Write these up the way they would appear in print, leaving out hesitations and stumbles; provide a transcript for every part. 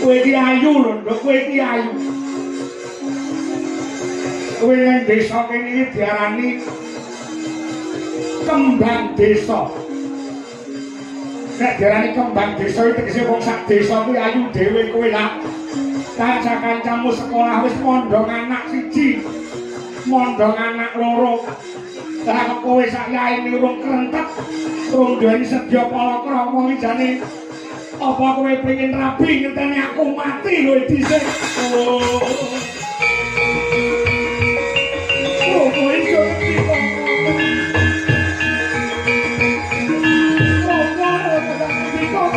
Kowe iki ayu lho, Nduk, kowe iki ayu. Kowe nang desa kene iki diarani kembang desa. Nek diarani kembang desa iki tegese wong sak desa kuwi ayu dhewe kowe lah. Kanca-kancamu sekolah wis mondong anak siji, mondong anak loro. Lah kok kowe sak yaene urung krentek, urung duweni sedya palakrama iki jane apa kowe pengen rabi ngenteni aku mati kowe dhisik. Oh. Oh, kowe iso ngerti kok. Oh, kowe ngerti kok.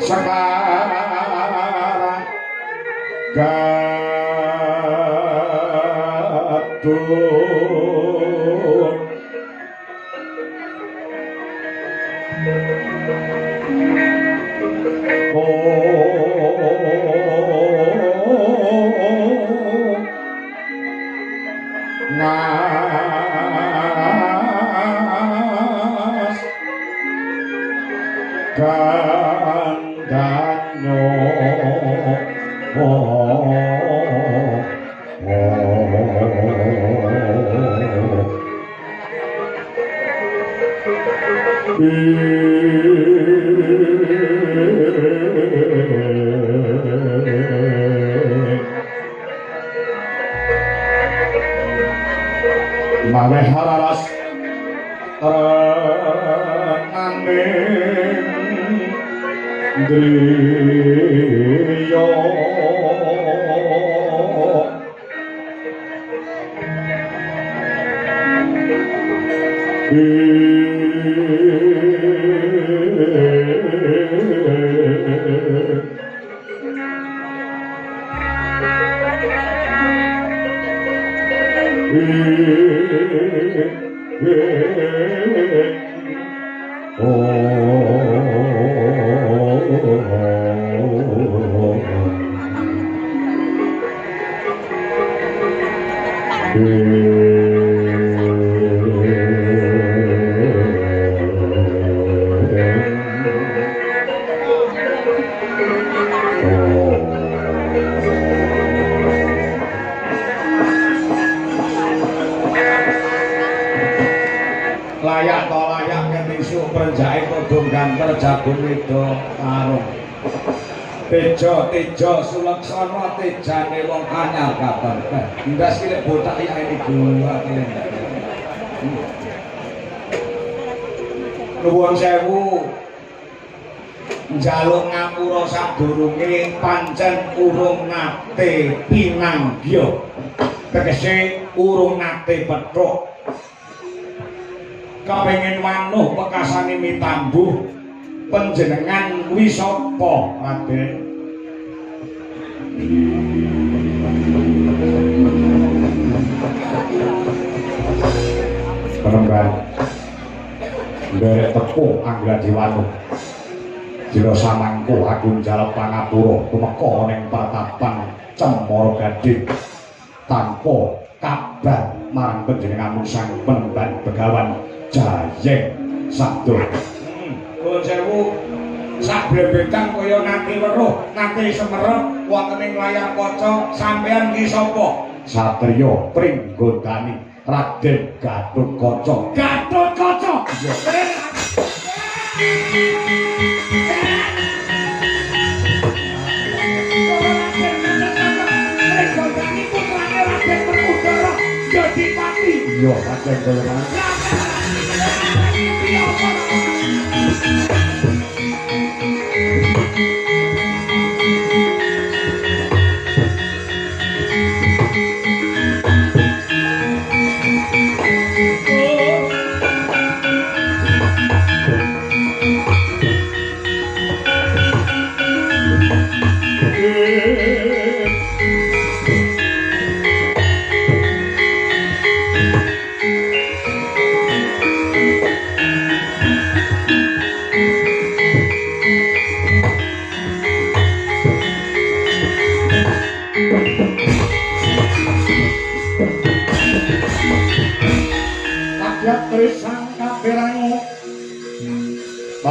Sekarang gadun nas gandanyo Maweh hararas renaning driya Layak to layak ketisuk prenjake kodhong ganter jago wedo tarung. Tejo tejo sulaksana tejane wong anyar kabar. Ndas ki lek botak ya ini gua Nuwun sewu. Njaluk ngapura sadurunge pancen urung nate pinanggya. Tegese urung nate pethuk. Kepengin wanuh pekasane mitambuh panjenengan kuwi sapa Raden? Penemban nderek tepung Anggra Diwanuh Jira samangko aku njaluk pangapura tumeka ning pertapan Cemara Gading tanpa kabar marang panjenenganmu Sang Penemban Begawan Jayeng Sabdo. Nuwun sewu, sak blebetan kaya nate weruh, nate semerep wonten ing layar kaca sampeyan ki sapa? Satriya Pringgondani Raden Gatotkaca. Gatotkaca. Pringgondani putrane Raden Werkudara Jodipati. Iya, Raden kaya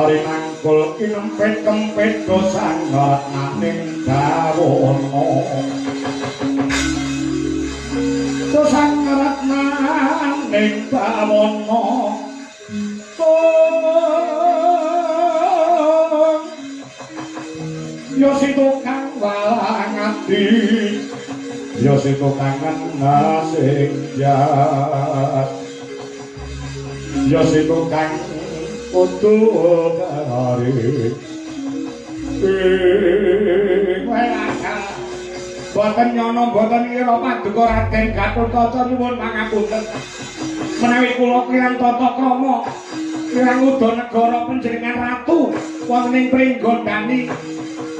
Nangkul inempit kempit dosan naning bawono dosan naning bawono ya si tukang walang ati ya si tukang ngasing jas ya si tukang kudu kari boten nyono boten ngira paduka Raden Gatotkaca nyuwun pangapunten menawi kula kirang tata krama kirang uda negara panjenengan ratu Wonten ing Pringgondani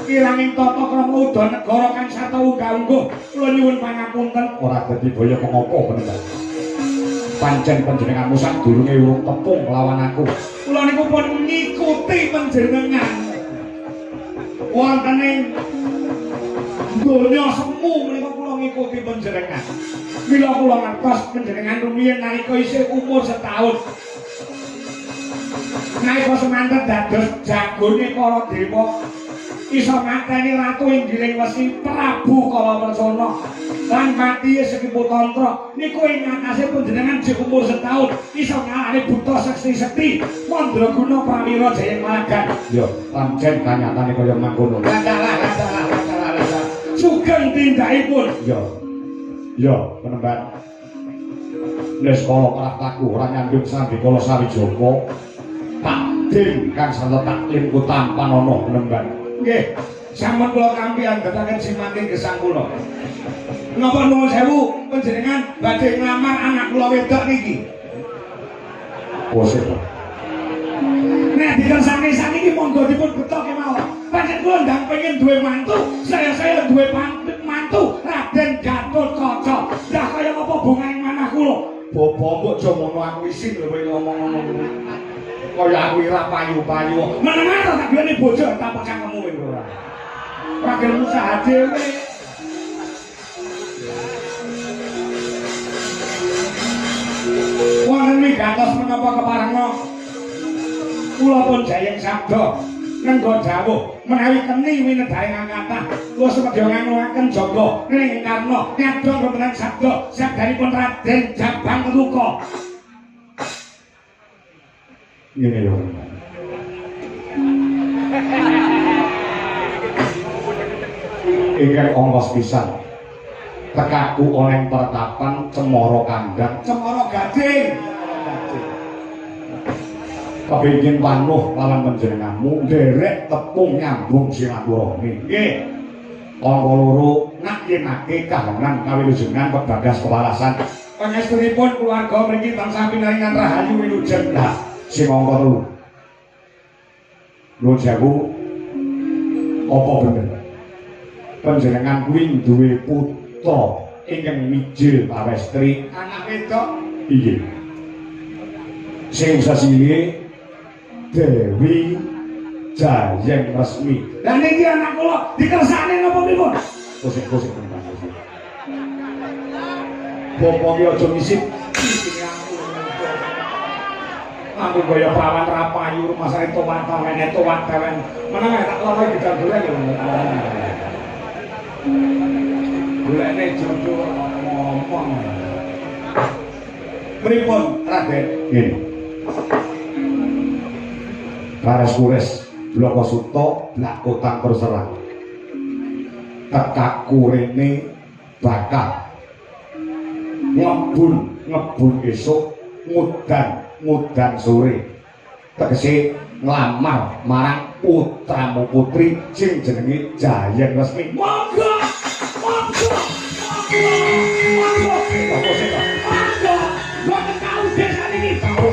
kiranging tata krama udanegara kang sata unggah-ungguh. Kula nyuwun pangapunten. Ora dadi boyo mengopo menika. Pancen panjenenganmu sadurunge urung tepung lawan aku. Kula niku pun ngikuti panjenengan. Wonten ing donya semu menika kula ngikuti panjenengan. Mila kula ngertos panjenengan rumiyin nalika isih umur setahun. Nalika semanten dados jagone para dewa iso mateni ratu Inggiling Wesi Prabu Kalawersana lan mati Sekipu Tantra niku ing atase panjenengan jek umur setahun iso ngalahne buta sekti-sekti mandraguna prawira jayeng malagan. Ya pancen kanyatane kaya mangkono. Lah sugeng tindakipun. Ya ya penemban neskala praptaku ora nyandung sambikala sawijaka takdim kang santo taklim ku tampanana penemban. Nggih, sampun kula tampi andhetaken simanting gesang kula. Napa nuwun sewu panjenengan badhe nglamar anak kula wedok niki? Bose. Nek dikersake sakniki monggo dipun beto kemawon. Pancen kula ndang pengen duwe mantu, saya-saya duwe mantu Raden Gatotkaca. Lah kaya apa bungahe manah kula? Bapak mbok aja ngono aku isin lho kowe ngomong ngono kuwi. Kaya aku ora payu-payu. Meneng ta tak biyen bojo tak cangkemmu kowe ora. Ora gelem usaha dhewe. Wonten wigatos menapa keparenga kula pun jayeng sabda nengga dawuh menawi keni winedhaing kathah kula sumedya nganguaken jaga ring karna nyadong wonten sabda sabdanipun Raden Jabang Teluka. Ngene yo. Ingkang ongkos pisan tekaku ana ing pertapan Cemara Kandang, Cemara Gading. Kepingin panuh lawan panjenenganmu nderek tepung nyambung silaturahmi. Nggih. Angka loro ngayenake kahanan kawilujengan pebagas kewarasan. Pangestunipun keluarga mriki tansah pinaringan rahayu wilujeng. Lah sing angka telu. Nuwun sewu apa bener? Panjenengan kuwi duwe putra ingkang mijil pawestri anak wedok. Iya. Sing sesilihe Dewi Jayeng Resmi. Lah niki anak kula dikersakne napa pripun? Kosek-kosek tenan kosek. Bapak ki aja ngisip isine aku. Aku kaya prawan ra payu rumasane towan tawene towan tawen. Meneng tak loro gedang golek lho. Golekne jodoh ngomong. Pripun Raden? Nggih. Bares kures bloko suto blak kotang terserang. Tekaku rene bakal ngebun ngebun esuk ngudan ngudan sore. Tegese nglamar marang putramu putri sing jenenge Jayeng Resmi. Monggo monggo monggo monggo monggo mboten tau desa niki tau.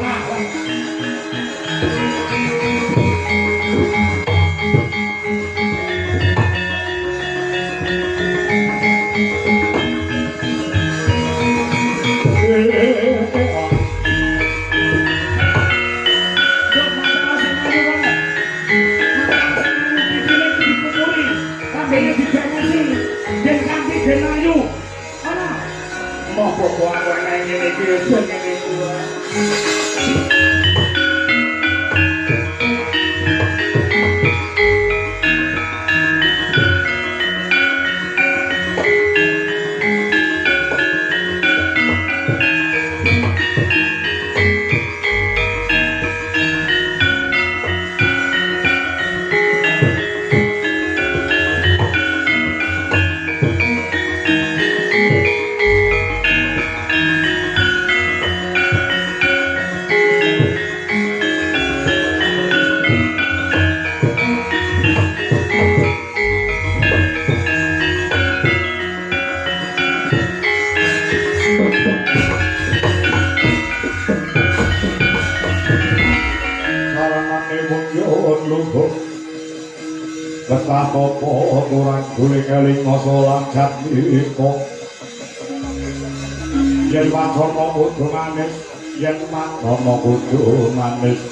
Betah apa kurang guling eling masa lan jatmika. Yen wacana kudu manis, yen wacana kudu manis.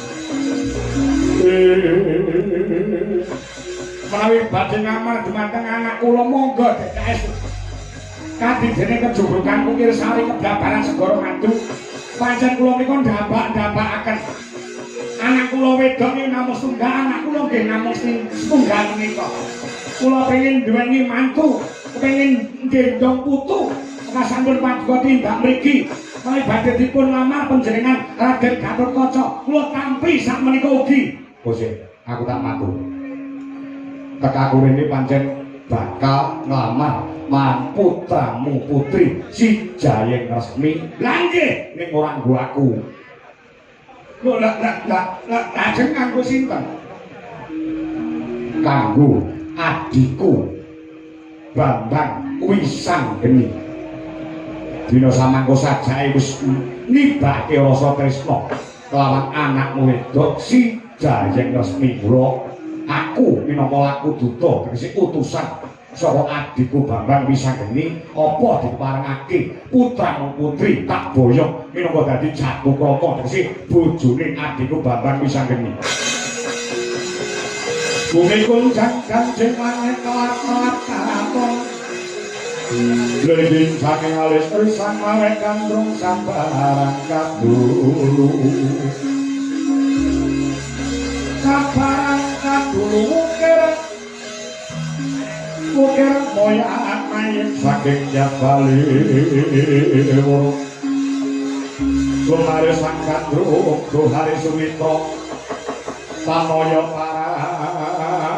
Menawi badhe ngamar dumateng anak kula monggo DKS. Kadidene kejubrukan Kukir Sari keblabaran segara madu. Pancen kula menika ndambak-ndambakaken. Anak kula wedok niki namung setunggal, anak kula nggih namung setunggal menika. Kula pengin duweni mantu, kepengin nggendhong putu. Sampun paduka tindak mriki. Menawi badhe dipun lamar panjenengan Raden Gatotkaca, kula tampi sak menika ugi. Bose, aku tak matur. Tekaku rene pancen bakal nglamar marang putramu putri si Jayeng Resmi. Lah nggih, ning ora nggo aku. Lho lah lah lah lajeng kanggo sinten? Kanggo adhiku Bambang Wisanggeni. Dina samangka sajake wis nibake rasa tresna kelawan anakmu wedok si Jayeng Resmi. Kula aku minangka laku duta tegese utusan saka adhiku Bambang Wisanggeni apa diparengake putramu putri tak boyong minangka dadi jatuh krama tegese bojone adhiku Bambang Wisanggeni. Bumi kunjang kanjeng langit kelap-kelap katon Linding saking alis risang lawek gandrung sabarang kadulu. Sabarang kadulu ukir ukir moyak mayit saking jabali Lumare sang gandrung hari Sumitra Tanaya parande.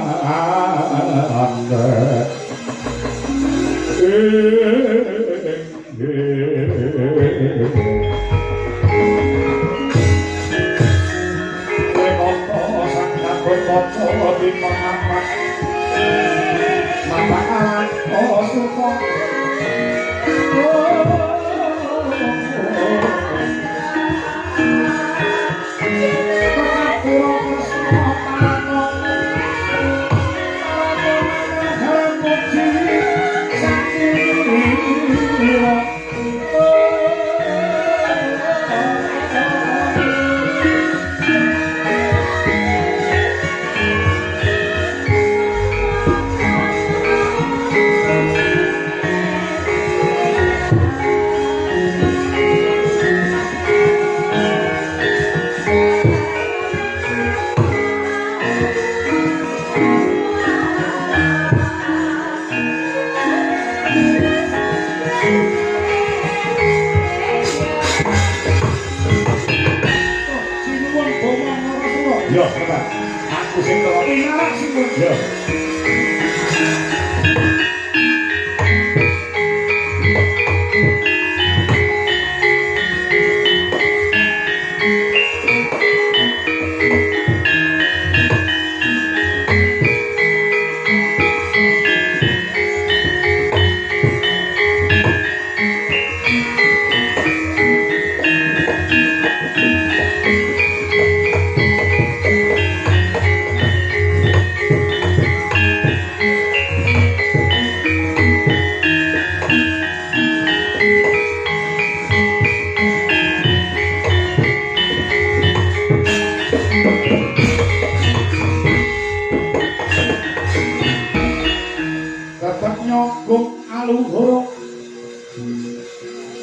Yo, aku sing teko pinarak sing yo.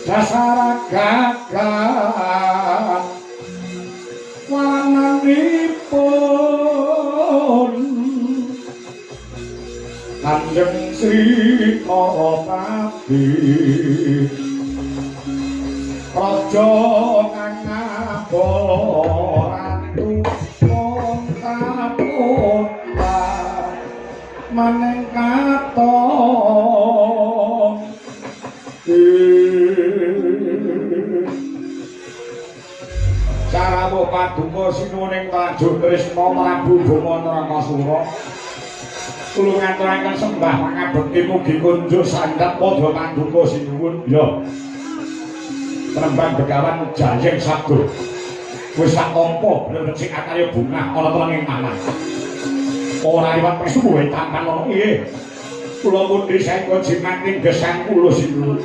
Dasaragagan warnanipun Kanjeng Sri Narapati Raja kang ngabala ratu Punta maning katon. Sarawuh paduka sinuwun tajuk Trisna Prabu Bama Narakasura. Kula ngaturaken sembah pangabekti mugi kunjuk sandhap padha paduka sinuwun. Ya. Trembang Begawan Jayeng sabda. Wis sak tampa bener resik akaya bungah ana telenging manah. Ora liwat prestu kowe tampan ana nggih. Kula pundi saengga jimating gesang kula sindu.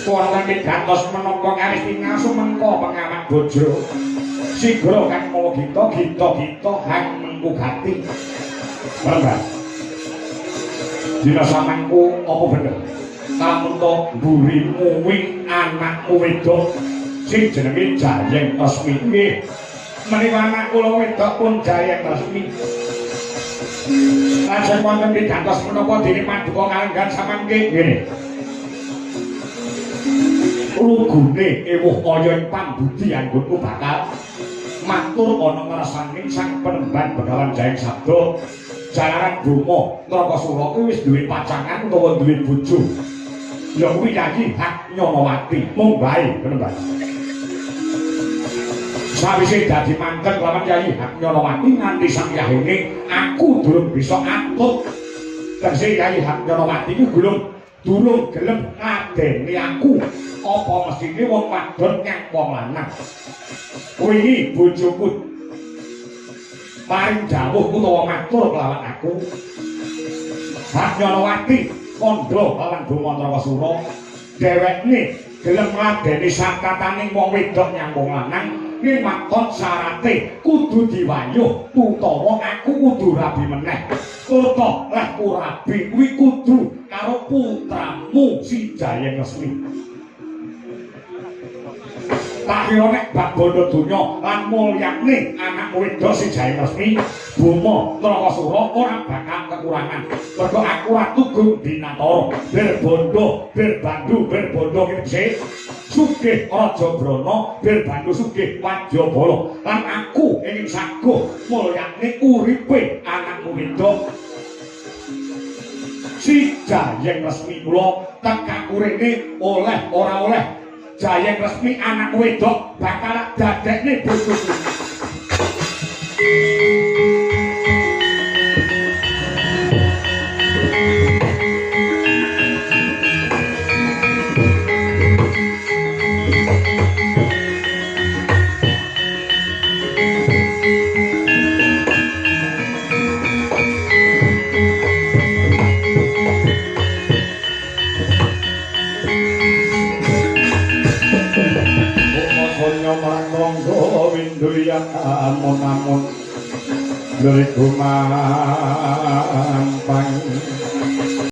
Wonten pigantos menapa karis tingal sumengko pengamat bojo. Sigra kang mawa gita gita gita hang mengku gati. Mbah. Dina samangku apa bener? Lamun to mburimu kuwi anakmu wedok sing jenenge Jayeng Resmi. Nggih. Menika anak kula wedok pun Jayeng Resmi. Lajeng wonten pigantos menapa dene paduka kalenggan samangke nggih. Lugune ewuh kaya ing pambudi anggonku bakal matur ana ngrasaning sang penemban Begawan Jayeng Sabda. Jalaran Boma Narakasura kuwi wis duwe pacangan utawa duwe bojo. Ya kuwi Yayi Hak Nyonowati. Mung bae penemban. Sawise dadi manten lawan Yayi Hak Nyonowati nganti sakyahene aku durung bisa atut. Tegese Yayi Hak Nyonowati kuwi durung gelem ngadeni aku. Apa mestine wong wadon nyang wong lanang. Wingi bojoku paring dawuh utawa matur kelawan aku. Hak Nyonowati kandha lawan Boma Narakasura dhewekne gelem ngladeni sakatane wong wedok nyang wong lanang ning waton syarate kudu diwayuh utawa aku kudu rabi meneh. Turta lehku rabi kuwi kudu karo putramu si Jayeng Resmi. Tak kira nek bab bondo donya lan mulyane anakmu wedok si Jayeng Resmi Boma Narakasura ora bakal kekurangan. Mergo aku ratu Gung Dinatara, bir bondo, bir bandu, bir bondo kece sugih Raja Brana, bir bandu sugih Wadyabala. Lan aku ingin saguh mulyane uripe anakmu wedok si Jayeng Resmi. Kula tekaku rene oleh ora oleh Jayeng Resmi anak wedok bakal dadekne bojoku. Amun-amun luriku mampang